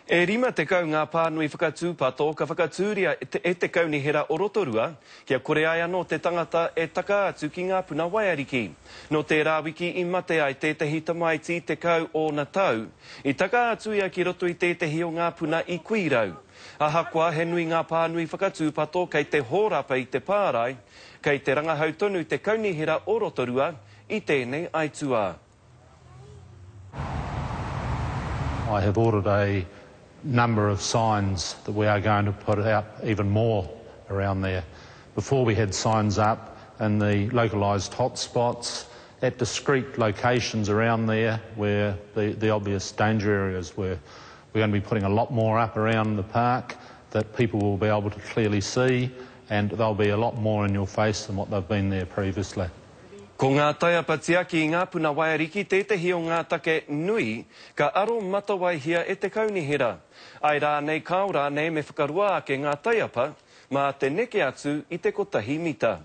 E 50 ngā pānui whakatūpato ka whakatūria e te Kaunihera o Rotorua kia kore ai anō te tangata e taka atu ki ngā puna waiariki. Nō tērā wiki i mate ai tētehi tamaiti 10 ōna tau, i taka atu ia ki roto i tētehi o ngā puna i Kuirau. Ahakoa he nui ngā pānui whakatūpato kei te hōrapa i te pārae, kei te rangahau tonu te Kaunihera o Rotorua i tēnei aituā. I have ordered a number of signs that we are going to put out even more around there. Before we had signs up in the localised hotspots at discrete locations around there where the, the obvious danger areas were. We're going to be putting a lot more up around the park that people will be able to clearly see and they'll be a lot more in your face than what they've been there previously. Ko ngā taiapa tiaki i ngā puna waiariki tētehi o ngā take nui ka aro matawaihia e te kaunihera. Āe rānei, kāo rānei me whakaroa ake ngā taiapa mā te neke atu i te kotahi mita.